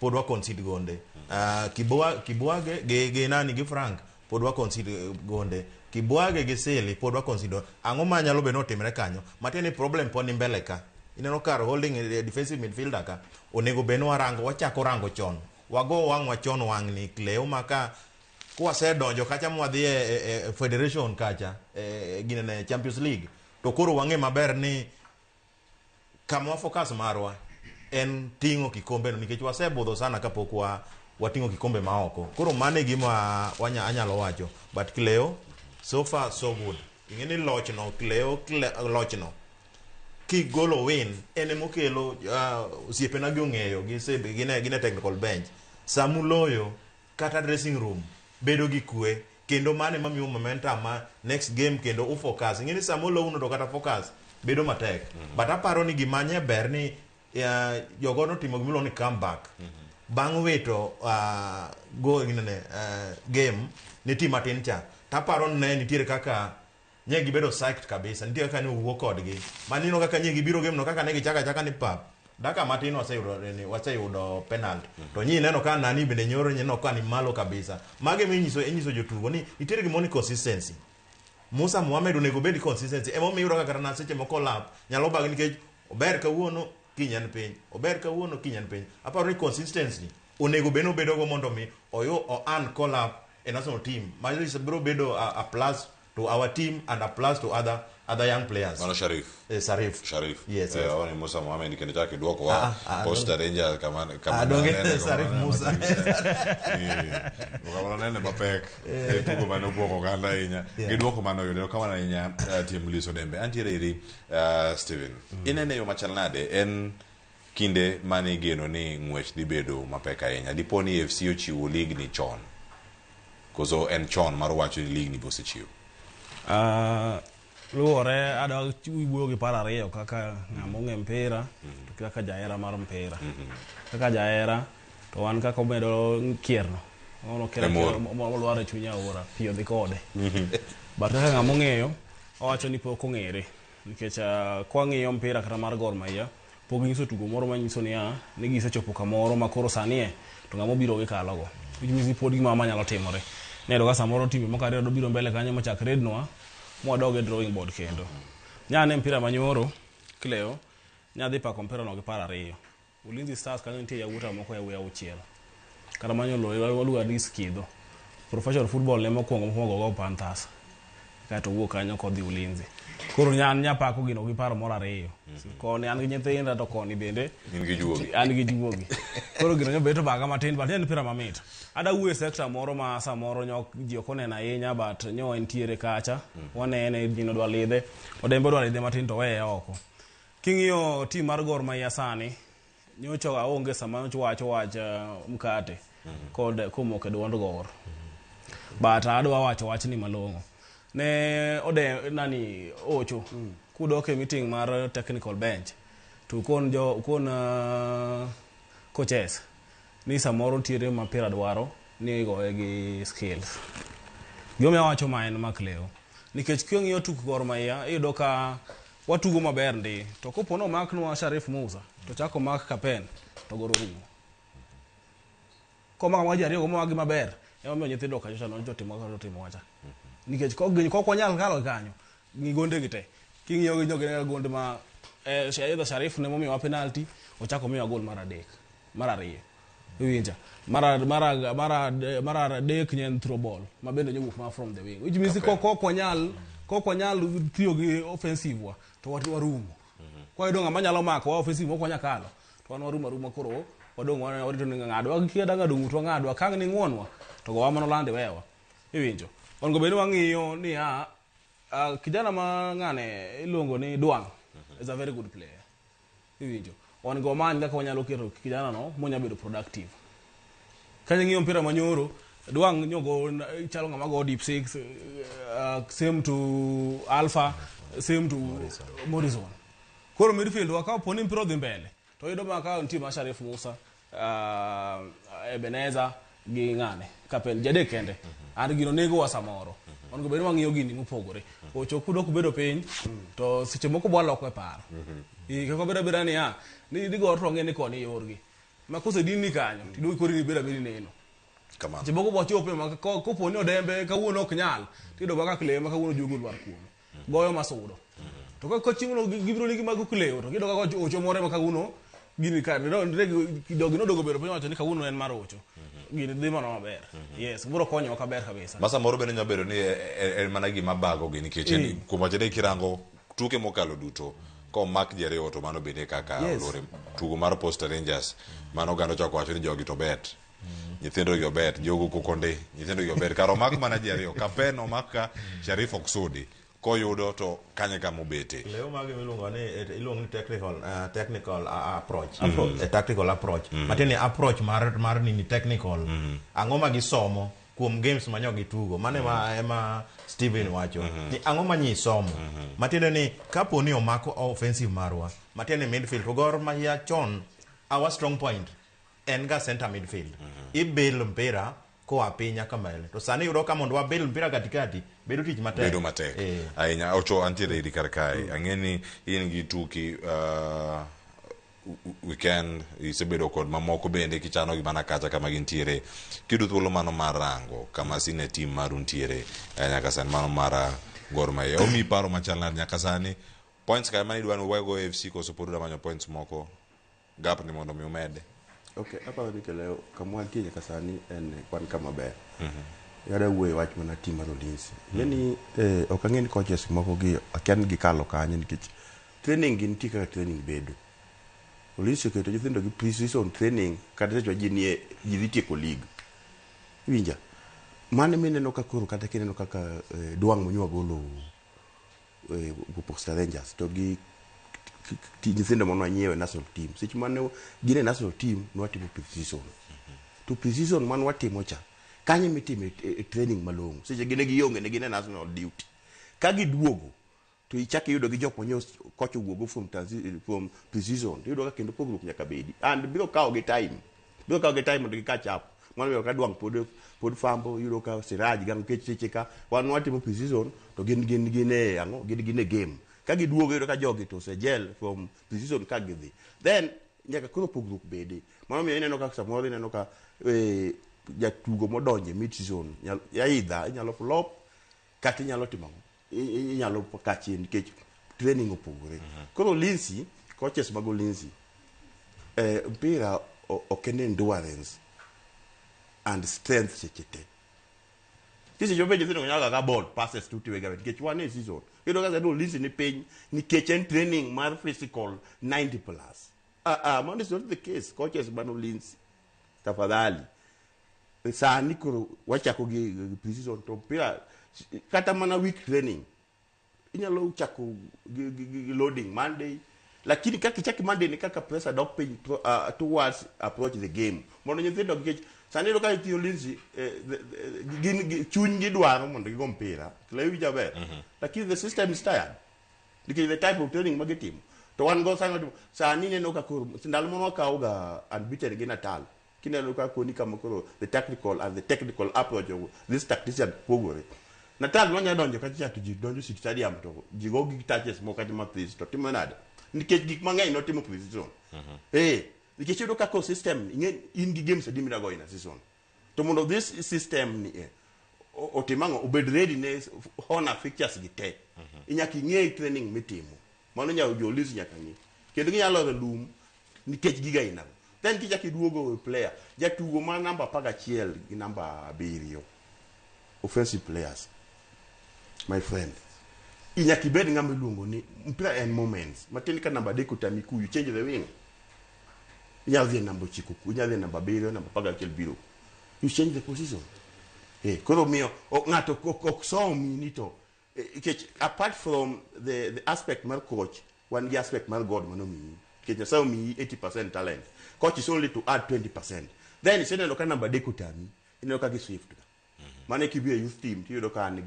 pod wa concede gonde Kibwage gi nani gi Frank pod wa concede gonde Kibwage gi Sili pod wa concede ang'o ma nyalo bedo otimre kanyo matiende ni problem pod ni mbele ka ineno kar holding defensive midfielder ka onego bed ni warango wachako rango chon wago wang'wa chon wang'ni Cleo maka kwasedonjo kacha mwadhi e federation kacha ginene Champions League to koro wang'e maber ni kama focus marwa en ting'o kikombe no nikech wasebudho sana kapok wating'o kikombe ma oko koro mano e gima anyalo wacho but Cleo so far so good ing'e ni lochno Cleo lochno kigolo win en emokelo osiepena gi ong'eyo gine technical bench samuloyo kata dressing room bedo gi kwe kendo mano ema miyo momentum ma next game kendo ufocus ing'e ni samolowuno to kata focus bedo matek but aparo ni gima nye ber ni jogo notimo gimiluongo ni comeback bang' wito go ginene game ne team matin cha taparo ne nitiere kaka Nye gibedo psyched kabisa. Nitie kaka ne owuo kodgi. Manino kaka nye gibiro game no kaka ne gichako achaka ni pap. Dakika matin waseyudo nini, waseyudo penalty. To nyi neno ka nani bende nyoro neno ka ni malo kabisa. Mage minyiso inyiso jotugo ni nitiere gimoro ni consistency. Musa Mohamed onego bed consistency. Emomiyo iyudo ka kata na seche moko lap nyalo bagi nikech ober kawuono kiny en piny. Ober kawuono kiny en piny. Aparo ni consistency onego bed ni obedogo mondo mi oyu o earn call up e national team. Mano is biro bedo a plus to our team and a plus to other young players. Mano Sharif. Sharif. Sharif. Yes, Eh, yes. awani Musa Mohamed kendo chak iduoko wa Ah, ah, Posta Rangers kama kama Ah, donge nanene, kama Sharif nanene Musa. Eh, kama nanene mapek. E tugo mane obwoko oganda ahinya. Yeah. Gi duoko mane oyudo erokamano ahinya Tim Liso Dembe. Antiere iri Steven. Inene yo machal nade en kinde mane igeno ni ng'wech dhi bedo mapek ahinya. Dipo ni AFC ochiwo league ni chon. Koso en chon mar wacho ni league ni bosechiwo. Luwore adwa wuoyo gi paro ariyo kaka ng'ama ong'e mpira to kaka jahera mar mpira. Kaka jahera to wan kaka omedo kierno. Ono kier E mor. molwar e chuny aora, pi odhi kode. But kaka ng'ama ong'eyo, owacho ni pok ong'ere. Nikech kwang'iyo mpira kata mar Gor Mahia, pok ginyiso tugo moro manyiso niya, ni gisechopo kamoro ma koro sani e, to ng'ama obiro gikalogo. Which means ni pod gima manyalo timore. Niyudo ka samoro timbe moko ariyo dobiro mbele kanyo machak rednwa, mwadog e drawing board kendo. Nyane mpira manyoro, Cleo, nyadhi pako mpira no gi paro ariyo. Ulinzi Stars kanyo nitie yawuota moko yawuoyi auchiel. Kata manyolo waluongo ni Skidho. Professional football ne mokwongo mokwongo go Panthers. Kaeto owuok kanyo kodhi Ulinzi. Koro an nyapako gino gi paro moro ariyo. Koni an gi nyithinda to koni bende In gi juogi. an gi juogi. Koro gino nyobeto baga matin but en mpira mamit. Ada wuoyo e sector moro ma samoro nyo ji ok oneno ahinya but nyo entiere kacha. Wanene gino dwa lidhe. Odembe dwa lidhe matin to weye oko. King'iyo team mar Gor Mahia sani, nyocha aonge sama nyocha wacho wach mkate kod komoko e duond Gor. But adwa wacho wachni malong'o. Ne ode nani Ocho kudok e meeting mar technical bench to ukon jo ukon coaches ni samoro nitiere ma mpira dwaro ni igoye gi skills. Gimomiyo awacho ma en Makleo nikech king'iyo tuk Gor Mahia iyudo ka watugo maber ndi to kopo ni omaknwa Sharif Musa to chako mak Kapen to Gor orumo. Komako ji ariyo go mowagi maber emomiyo nyithindo kacha cha notimo kaka notimo wacha. Nikech kok wanyal kalo kanyo gi gonde gi te. King'iyo gi jogi gonde ma either Sharif ne momiyowa penalty ochako miyowa gol mar adek mar ariyo. Iwinja mar adek ne en throw ball ma bende nyowuok ma from the wing which means kok wanyal tiyo gi offensive wa to warumo. Kwayudo ng'ama nyalo mako wa offensive mok wanyal kalo to wan warumo aruma koro wadong' warito ni ng'adwa kia da ng'ado ng'utwa ng'adwa kang' ni ng'uonwa to gowa mano lande wewa. Iwinjo onego bed ni wang'iyo ni kijana ma ng'ane iluongo ni Dwang' is a very good player. Iwinjo onego wamany kaka wanyalo keto kijana no monya bedo productive. Ka ing'iyo mpira manyoro Dwang' nyogo chalo ng'ama go deep six, same to Alpha, same to Morrison. Koro midfield wa ka poni mpira odhi mbele to yudo ma ka nitie ma Sharif Musa, Ebeneza gi ng'ane Kapen jadek kende. An gino nego wa samoro. Onego bed ni wang'iyo gini mopogore. Ocho kudok bedo piny to seche moko bwaloko e paro. Kaka bedo abeda niya ni Gor to ng'e ni koni yorgi. Ma kosedini kanyo tiduogi koro ibedo abeda neno. Kamano. Seche moko bwachopo ma kopo ni Odembe kawuono ok nyal tiyudo kaka Cleo ma kawuono juogi olwar kuome. Goyo masudo. To ka chieng'no gibiro ni gimago Cleo to giyudo kaka Ocho moro ema kawuono gini ka jogi nodogo bedo piny wacho ni kawuono en mar Ocho. Gini dhi mana maber. Yes, biro konyowa kaber kabisa. Ma samoro bende nyalo bedo ni en mana gima bago gi nikech kuom wacho ni kirango tuke mokalo duto komak ji ariyo to mano bende kaka olore tugo mar Posta Rangers mano oganda ochako wacho ni jogi to bet. Nyithindo gi obet, jogo kokonde, nyithindo gi obet. Kar omak mana ji ariyo, Kapen omak ka Sharif ok sudi. Koyudo to kanye kama obete. Leo magi miluongo ni iluongo ni technical approach. A tactical approach. Matiende ni approach mar nini technical. Ang'o ma gisomo kuom games ma nyo gitugo. Mano ema Steven wacho. Ni ang'o ma nyi somo. Matiende ni kapo ni omako offensive marwa. Matiende ni midfield to Gor Mahia chon our strong point en ga center midfield. Ibil mpira koa piny nyaka mbele. To sani iyudo ka mondo wabil mpira katikati bedo tich matek. Bedo matek ahinya. Ocho antiere iri kar kae. Ang'e ni in gi tuki weekend isebedo kod mamoko bende kichano gi mana kacha kama gintiere. Kiyudo thuolo mano mar rango kama sine team maru ntiere nyaka sani mano mar Gor Mahia. Omiyi paro machal nade nyaka sani? Points ka ema idwa ni uwego AFC koso pod udwa manyo points moko gap ni mondo mi umede? Okay, aparo ni Keleo kama wantie nyaka sani en wan kama ber. Yada wuoyo wach mana team mar Ulinzi. Ing'e ni ok ang'e ni coaches moko gi akia ni gikalo kanye nikech training gi nitie kaka training bedo. Ulinzi oketo nyithindo gi pre-season training kata seche ma ji nie ji dhi tieko league. Iwinja? Mano mineno ka koro kata kineno kaka Dwang' monywa golo Posta Rangers to gi nyithindo mane wanyiewo e national team. Seche mane gin e national team ne watimo pre-season. To pre-season mane watimo cha, kanyo emitime training malong'o. Seche gi ne gionge ne gin e national duty. Ka giduogo to ichak iyudo gi jok manyo kocha owuogo from from pre-season to iyudo ka kendo pogruok nyaka bedi. And biro kawo gi time. Biro kawo gi time mondo gi catch up. Mano omiyo ka Dwang' pod fambo, iyudo ka Siraj ga nikech seche ka wan watimo pre-season to gin gin gin e ang'o gin gin e game. Ka giduogo iyudo ka jogi to osegel from pre-season ka gidhi. Then nyaka koro pogruok bede. Mano omiyo ineno ka samoro ineno ka jatugo modonjo e mid season either inyalo flop kata inyalo timo ang'o? Inyalo catch in nikech training opogore. Koro Ulinzi, coaches mag Ulinzi, mpira ok en endurance and strength seche te. Seche moko nyithindo nyalo ga ball passes to tiwe ga nikech wan e season. Iyudo ka sani Ulinzi ni piny nikech en training mar physical 90 plus. Mano is not the case. Coaches man Ulinzi, tafadhali. Sani koro wachako gi pre-season to mpira kata mana week training inyalo chako gi loading Monday, lakini kaka ichaki Monday ni kaka pressure dok piny towards approach the game mondo nyithindo nikech sani iyudo ka nyithind Ulinzi gin chuny gi dwaro mondo gigo mpira kila winjo maber, lakini the system is tired nikech the type of training magitimo to wan go sani watimo sani ineno ka koro ndalo moro wakawo ga unbeaten gi Natal kineno ka koni kama koro the tactical and the technical approach of this tactician pogore. Natal nonya donjo kacha to ji donjo City Stadium to ji go gi touches moko kata mathis to timo nade nikech gik mang'eny notimo pre-season. Nikech iyudo kaka system ing'e in gi games adi midwa goyo in a season to mondo this system ni otim ang'o obed ready ne honor fixtures gi te inyaka ing'e training mitimo mano nyalo jo Ulinzi nyaka ng'e kendo ginyalo loro lum nikech giga inago. Then kichako iduogo player jatugo ma namba 11 gi namba 7 offensive players, my friend, inyaka ibed ng'ama iluongo ni mpira en moments matin ka namba 3 otami ku you change the wing inyalo dhi e namba 9 ku inyalo dhi e namba 7 namba 11 biro you change the position. Koro miyo ng'ato ok somi ni to nikech apart from the aspect mar coach wan gi aspect mar God mano miyi nikech Nyasaye omiyi 80% talent, coach is only to add 20%. Then iseneno ka namba 3 otami ineno ka gi swift ga mano kibiro e youth team tiyudo ka an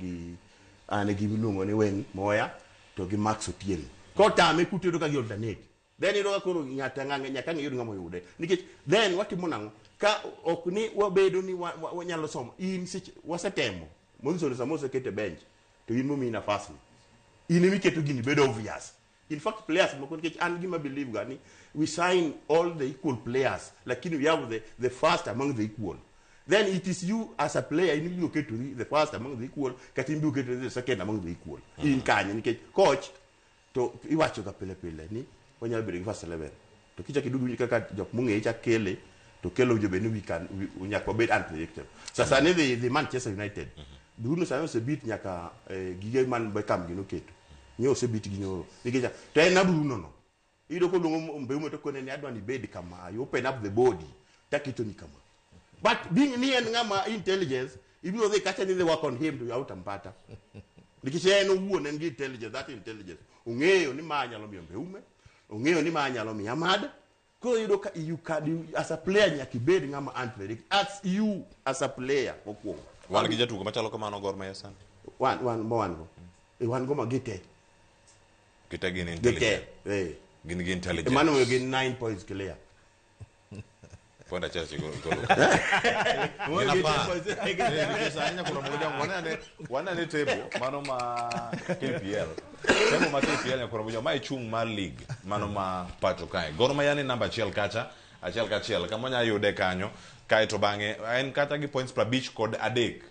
gi miluongo ni Wayne Moya to gi Max Otieno kotame kuto iyudo ka gi alternate. Then iyudo ka koro ng'ato nyaka ang' iyud ng'ama oyude nikech then watimo nang'o ka ok ni wabedo ni wanyalo somo in seche wasetemo Monson sama osekete e bench to in momiyi nafas ni in emiketo gini bedo obvious. In fact players moko nikech an gima believe ga ni we sign all the equal players lakini we have the first among the equal. Then it is you as a player in ibiro ketori the first among the equal kata in ibiro ketori the second among the equal. In kanye nikech coach to iwacho ga pile pile ni wanyalo bedo gi first 11 to kichako iduogo iwinjo kaka jok mong'eye chak kele to kelo winjo bed ni we can nyaka wabed unpredictable. Sasa ni the Manchester United Bruno sani osebit nyaka gige man Beckham gi noketo nye osebit gi nyoro nikech to en na Bruno no iyudo koluongo Mbeumo to kone ni adwa ni ibed kama you open up the body taketo ni kama but being ni en ng'ama intelligence ibiro dhi kacha ni dhi work on him to hautampata nikech en owuon en gi intelligence that intelligence ong'eyo ni ma nyalo miyo Mbeume ong'eyo ni ma nyalo miyo Amad. Koro iyudo ka you can, you, as a player nyaka ibed ng'ama unpredictable as you as a player mokwongo. Wan gi jatugo machalo kamano Gor Mahia sani? Wan ma wan go. Wan go ma gite. Gite gin intelligent. Gite. Gin gi intelligence. Mano omiyo gin 9 points clear. Point achiel golo. Gin apar. Eh, nikech sani nyakoro Mojang wanane wanane table mano ma KPL. Table ma KPL nyakoro Mojang mae chung' mar league mano ma pacho kae. Gor Mahia ni namba achiel kacha achiel kachiel kama onya yude kanyo kaeto bang'e en kata gi points 53.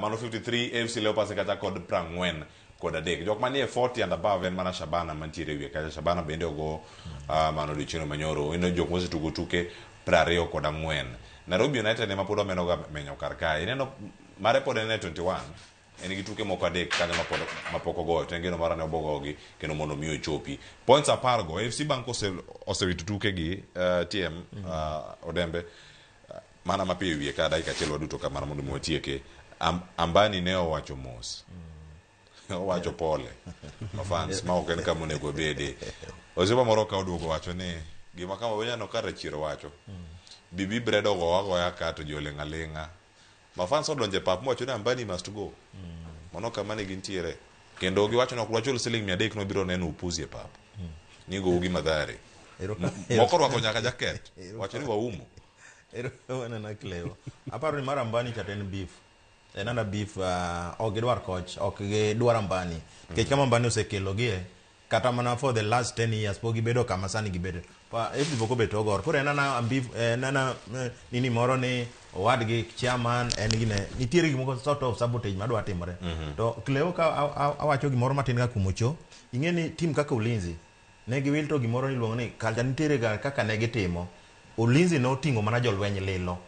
Mano 53 AFC Leopards kata kod 43. Jok manie 40 and above en mana Shabana mantiere e wiye kacha. Shabana bende ogo mano odiochieng' manyoro. Ineno jok mosetugo tuke 24. Nairobi United ema pod omeno ga menyo kar kae. Ineno mare pod en e 21. En gi tuke moko adek kanyo mapod mapok ogoyo. To en geno mara ne obogogi kendo mondo mi ochopi. Points 10 go AFC Bank osewito tuke gi TM Odembe mana mapiyo e wiye ka dakika achiel waduto kamano mondo mi watieke. Ambani ne owacho mos. Owacho pole. Mafans ma ok en kama onego obede. Osiepa moro ka oduogo wacho ni gima kama waneno ka Rachier wacho. Bibi bread ogo agoya ka to ji oling' aling'a. Mafans odonjo e pap mowacho ni Ambani must go. Mano kama ne gintiere. Kendo giwacho ni ok wachul siling 300 nobiro neno upuzi e pap. Ni gou gi Mathare. Moko orwako nyaka jaket. Wacho ni waumo. Erokamano Cleo. Aparo ni mar Ambani cha to en beef. En ana beef ok gidwar coach, ok gidwar Ambani. Nikech kama Ambani osekelogie, kata mana for the last 10 years pok gibedo kama sani gibedo. Pa AFC pok obet ogor. Koro en ana beef, en ana nini moro ni owadgi chairman en gine nitiere gimoko sort of sabotage madwa timore. To Cleo ka awacho gimoro matin ka kuom Ocho, ing'e ni team kaka Ulinzi ne giwil to gimoro niluongo ni culture nitiere ga kaka ne gitimo. Ulinzi noting'o mana jolweny lilo.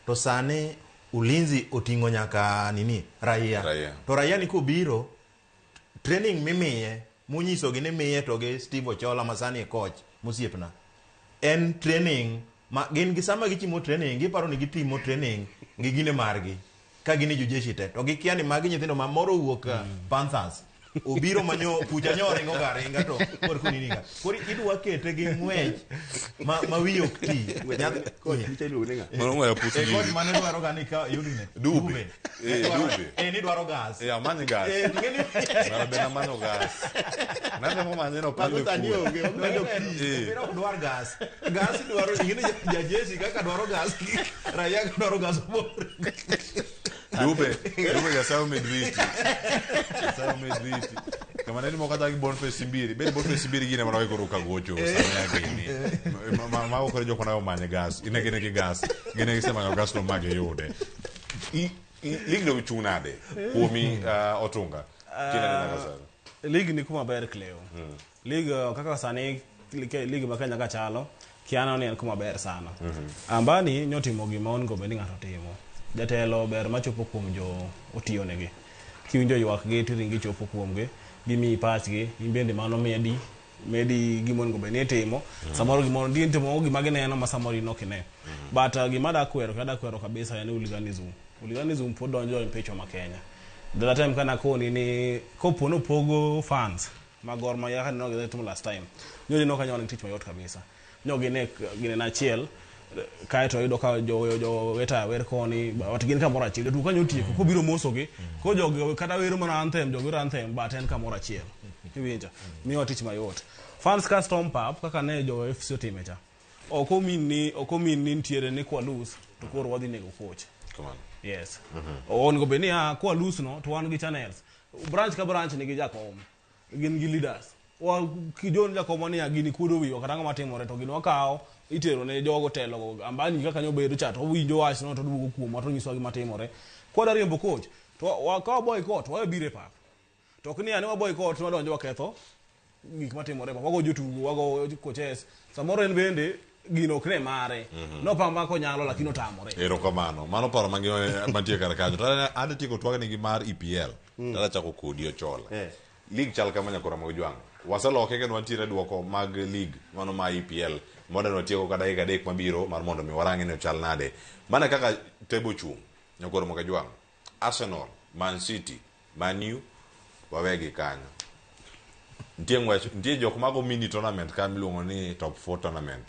To sani Ulinzi oting'o nyaka nini raia. Raia. To raia ni kobiro training mimiye munyisogi ni miye to gi Steve Ochola ma sani e coach mosiepna. En training ma gin gi sama gichimo training giparo ni gitimo training gi gine margi ka gin e jojeshi te to gikia ni magi nyithindo ma moro owuok Panthers obiro manyo kucha nyo ringo ga ringa to kor kunini ga koro idwa kete gi ng'wech ma wiye ok ti. Coach micha iluongo ni ng'a? Mano ng'weyo pusi Eh, coach gini. mane dwaro ga ni ka yudne Dube. Eh, Dube. Eh, ni dwaro gas. Eh, amany gas. Eh, ting'eni Mara bende amanyo gas. Natemo manye no Mago pale sani kure. onge, omanyo pi. Eh. Mpira ok dwar gas. Gas dwaro ing'eni jajesi kaka dwaro gas. Raia ka dwaro gas mor. Dube, Dube Nyasaye omed riti. Nyasaye omed riti. Kama ne moko kata gi Boniface Simbiri. Bed Boniface Simbiri gine mana koro ka gocho sani ageni. Ma koro jok mana omanye gas. Ine gine gi gas. Gine gisemanyo gas no ma giyude. League no chung nade? Kuomi Otunga. Kinene nyaka sani. League ni kuma ber Cleo. League kaka sani league ma Kenya ka chalo, kiano ni en kuma ber sana. Ambani nyotimo gima onego bed ni ng'ato timo. Jatelo ber machopo kuom jo otiyonegi. Kiwinjo ywak gi tiringi chopo kuomgi, gimiyi pachgi, in bende mano medi gima onego bed ni itimo. Samoro gimoro nitie timo gima gineno ma samoro in ok ine. But gima da kwero, kada kwero kabisa en hooliganism. Hooliganism pod donjo e pichwa ma Kenya. The other time kana koni ni kopo nopogo fans ma Gor Mahia kaka ne gitimo last time. Nyo gineno ka nyo nigi tich mayot kabisa. Nyo gine gine na achiel kaeto yudo ka jo weta wer koni but gin kamoro achiel. Jotugo kanyo otieko kobiro mosogi ko jogi kata wero mana anthem jogi wero anthem but en kamoro achiel. Iwinjo? Miyowa tich mayot. Fans ka storm pap kaka ne jo FC otime cha. Ok omin ni nitiere ni kwa lose to koro wadhi nego coach. Come on. Yes. Onego bed ni kwa lose no to wan gi channels. Branch ka branch nigi jakom. Gin gi leaders. Wa kijon jakom ni gini kuodo wiwa kata ang'o matimore to gini wakawo itero ne jogo telo go. Ambani kaka nyobedo cha to owinjo wach no to oduogo kuomwa to onyisowa gima timore. Kwa riembo coach to wakawo boycott wawe biro e pap. To ok ni ani wa boycott wadonjo waketho gik matimore e pap. Wago jotugo, wago coaches. Samoro en bende gino ok ne mare. Nopamba konyalo lakini otamore. Erokamano. Mano paro mangima mantie kar kanyo. To an tieko twagni gi mar EPL. To achako kodi Ochola. League chal kama nyakora mag Jwang'. Waseloke kendo wantiere duoko mag league mano ma EPL. Mondo watieko ka dakika 3 mabiro mar mondo mi warang'e ni ochal nade. Mana kaka table chung' nyakora mag Jwang'. Arsenal, Man City, Man U wawegi kanyo. Nitie ng'wech, nitie jok mago mini tournament ka miluongo ni top 4 tournament.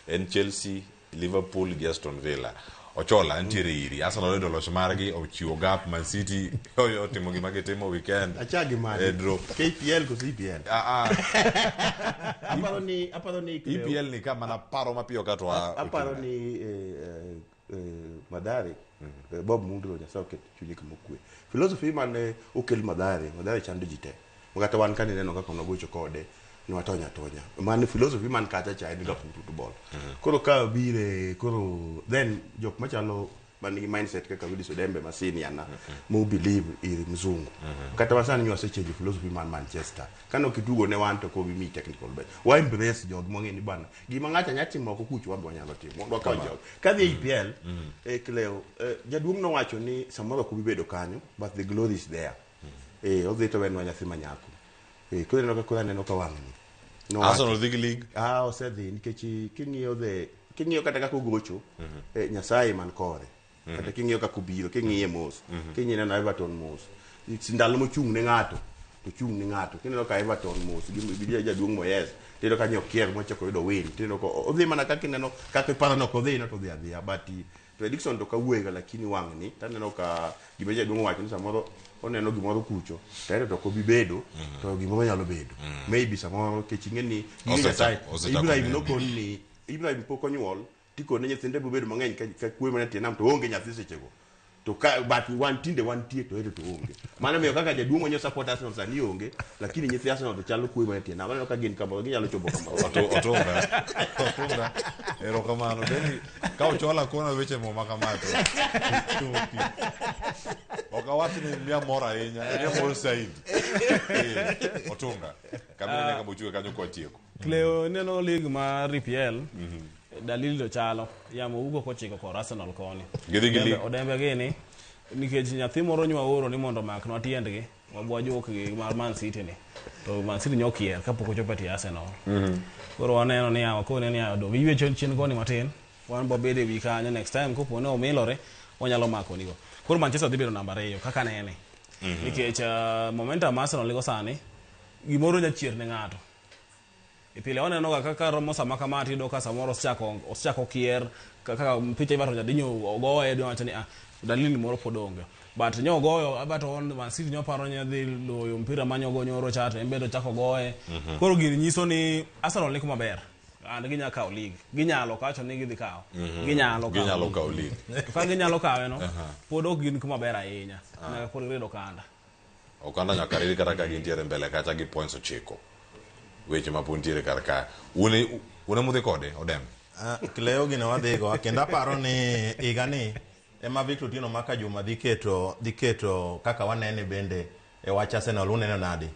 En Chelsea, Liverpool gi Aston Villa. Ochola nitiere iri. Arsenal oyudo loch margi ochiwo gap Man City oyo otimo gima gitimo weekend. Achagi mane? E draw. KPL koso EPL? Ah, ah. Aparo ni aparo ni EPL ni ka mana paro mapiyo ka to wa aparo ni Mathare Bob Mundro Nyasaye oket chunye kama okwe. Philosophy mane okel Mathare, Mathare chando ji te. Kata wan kane neno kaka nogocho kode ne watony atonya. Mane philosophy man kacha cha en ga football. Koro ka bire koro then jok machalo man nigi mindset kaka Willis Odembe ma senior na mo believe ir mzungu. Kata wasani nyo wasechange philosophy man Manchester. Kano kitugo ne wan to kobi mi technical bench. Wa embrace jog mong'e ni bana. Gima ng'acha nya timo oko kucho wan be wanyalo timo. Mondo wakaw jog. Kadhi e EPL Cleo jaduong' nowacho ni samoro ok obi bedo kanyo but the glory is there. Odhi to wenwa nyathi manyako. Koro ineno ka koro aneno ka wang'ni. Nowacho. Arsenal dhi gi league. Ah, osedhi nikech king'iyo the king'iyo kata kaka ogocho Nyasaye man kore. Kata king'iyo kaka obiro, king'iye mos, king'iyo neno Everton mos. Ndalo mochung' ne ng'ato, to chung' ne ng'ato. Kineno ka Everton mos gi jaduong' Moyes, tineno ka nyokier mochako yudo win. Tineno ka odhi mana kaka ineno kaka iparo ni ok odhi no to odhi adhiya. But prediction to kawuoyega lakini wang'ni taneno ka gima jaduong' owacho ni samoro oneno gimoro kucho to ento to ok obi bedo to gimoro nyalo bedo. Maybe samoro nikech ing'e ni gige Nyasaye Osechako Ibrahim neno. nokon ni Ibrahim pok onyuol tikone nyithinde biro bedo mang'eny ka kwe mana tie nam to onge nyathi sechego. To ka but wan tinde wantie to ero to onge. Mano miyo kaka jaduong' manyo support Arsenal sani onge lakini nyithi Arsenal to chalo kwe mana tie nam. Aneno ka gin kamoro ginyalo chopo kamoro. Otunga. Otunga. Erokamano. Beni ka Ochola kona weche muma kama to. Ok awach ni miya mor ahinya, miya mor saidi. Otunga. Kamino nyaka bochwe kanyo kwa tieko. Cleo neno league mar EPL dalili to chalo yamo wuok kochiko kor Arsenal koni. Gidhi gi league. Odembe gini nikech nyathi moro nywa oro ni mondo omaknwa tiendgi wabwa jukgi mar Man City ni to Man City nyokier kapok ochopo e tie Arsenal. Koro waneno ni yawa kone ni yawa dong iywe chien koni matin wan bo bedo e wi kanyo next time kopo ni omilore wanyalo mako nigo. Koro Manchester dhi bedo namba 2 kaka nene. Nikech momentum Arsenal nigo sani gimoro nyachier ne ng'ato. E pile waneno ga kaka romo sama kama tiyudo ka samoro osechako kier kaka picha Everton jadinyo ogoye dwa wacho ni ah dalili moro pod onge. But nyo goyo Everton Man City nyo paro ni dhi loyo mpira manyo go nyoro cha to en bende ochako goye. Koro gini nyiso ni Arsenal ni kuma ber. And ginyalo kawo league. Ginyalo kawacho ni gidhi kawo. Ginyalo kawo. Ginyalo kawo league. To ka ginyalo kawe no, pod ok gin kuma ber ahinya. Nyaka pod girido okanda. Okanda nyaka rid kata ka gintiere mbele kacha gi points 9. Weche ma pod nitiere kar ka. Une mudhi kode Odem. Cleo gino wadhigo kendo aparo ni higa ni ema Victor Otieno maka Juma dhi keto kaka wanene bende e wach Arsenal uneno nade.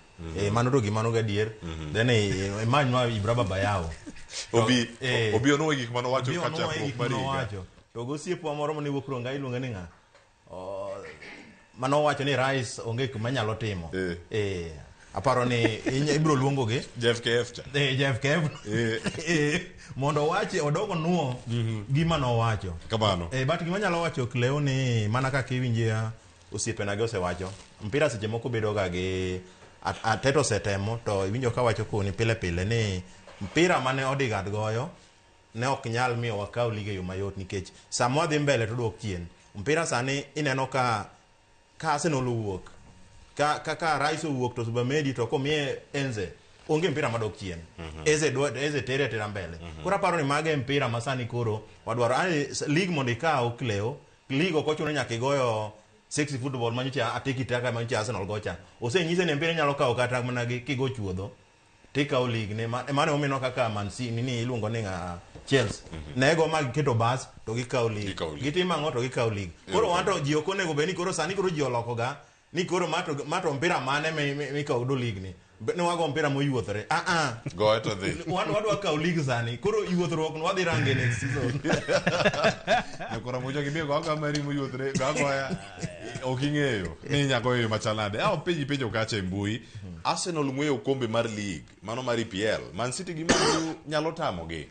Mano to gima no gadier. Then imanywa Ibra Baba Yao. Obi onuwe gik mane owacho Obi ka onuwe chakruok gik mar mane higa. owacho. To gosiepwa moro mane wuok Rongai iluonge ni ng'a? Mano owacho ni Rice onge gima nyalo timo. Aparo ni ibiro luongo gi Jeff KF cha. Jeff KF. Mondo owachi odogo nuo gima nowacho. Kamano. But gima nyalo wacho Cleo ni mana kaka iwinje osiepena gi osewacho. Mpira seche moko bedo ga gi Arteta osetemo to iwinjo ka wacho koni pile pile ni mpira mane Odegaard goyo ne ok nyal miyo wakaw lige yo mayot nikech sama wadhi mbele to dwok chien. Mpira sani ineno ka Arsenal owuok ka Rice owuok to Zubimendi to komiye Enze onge mpira madok chien. Eze tere atera mbele. Koro aparo ni mage mpira ma sani koro wadwaro. League mondo ikaw Cleo, league ok ochuno nyaka igoyo sexy football manyocha atiki taka manyocha Arsenal gocha. Osenyise ni mpira inyalo kawo kata mana gi kigo chuodho tikawo league ne mano ominwa kaka Man City nini iluongo ni ng'a Chelsea. Nego ma giketo bas to gikawo league. Gitimo ang'o to gikawo league. Koro wan to ji ok onego bed ni koro sani koro ji oloko ga ni koro mato mpira mane mikawo go league ni. Ne wago mpira moyuothore. Goye to dhi. Wan wadwa kawo league sani. Koro yuothruok no wadhi range next season. Nyakora mojo gi go aga mari moyuothre, go agoya. Ok ing'eyo ni nyako yo machal nade. Penji penjo kacha e mbui. Arsenal ng'weyo okombe mar league, mano mar EPL. Man City gi Man U nyalo tamogi.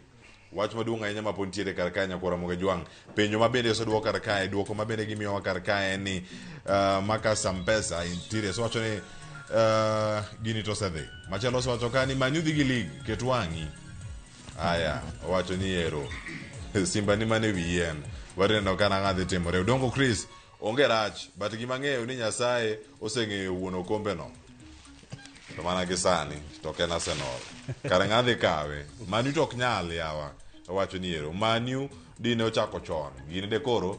Wach maduong' ahinya ma pod nitiere kar kae Nyakwara Ramogi Jwang'. Penjo ma bende oseduok kar kae, duoko ma bende gimiyowa kar kae en ni Marcus Sampesa interior osewacho ni gini to osedhi. Machielo osewacho ka ni Man U dhi gi league, ket wang'i. Aya, owacho ni ero. Simba ni mane wi yien. Warineno ka nang'a dhi timore. Odongo Chris, onge rach, but gima ang'eyo ni Nyasaye oseng'eyo wuon okombeno. To mana gi sani, to ok en Arsenal. Kare ng'a dhi kawe? Man U to ok nyal yawa. Owacho ni ero, Man U dine ochako chon. Gini de koro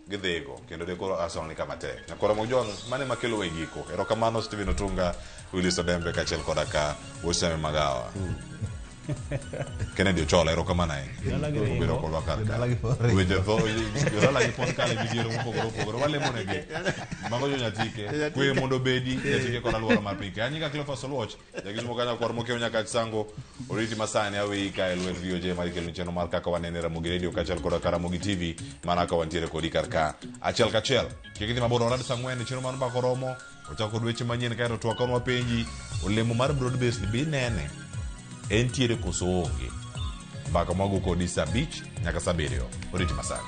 gidhigo kendo de koro Arsenal ni kama tek. Nyakoro Mojwang' mane makelo e giko. Erokamano Stephen Otunga, Willis Odembe kaachiel koda ka Woseme Magawa. Kennedy Ochola erokamano ahinya. Jodala gi ringo. Obedo kodwa kar ka. Jodala gi pod ringo. Weche tho jodala gi pod kale midhiero mopogore opogore. Walemo negi. Mago jo Nyatike. Kwe mondo obedi Nyatike kod alwora mar piny. Ka nyinga Cleophas Oluoch, jakisumo kanyo kwar mokiewo nyaka Sango. Oriti masani aweyi ka e lwet VOJ mar kelo chenro mar kaka wanene Ramogi Radio kaachiel koda ka Ramogi TV mana ka wantiere kodi kar ka. Achiel kachiel. Kik idhi mabor orad saa ang'wen chenro mar mbaka oromo. Ochako kod weche manyien kaeto twak kon wapenji olemo mar broad base ni be inene entiere koso onge. Mbaka mwago kodi saa abich nyaka saa abiriyo. Oriti masani.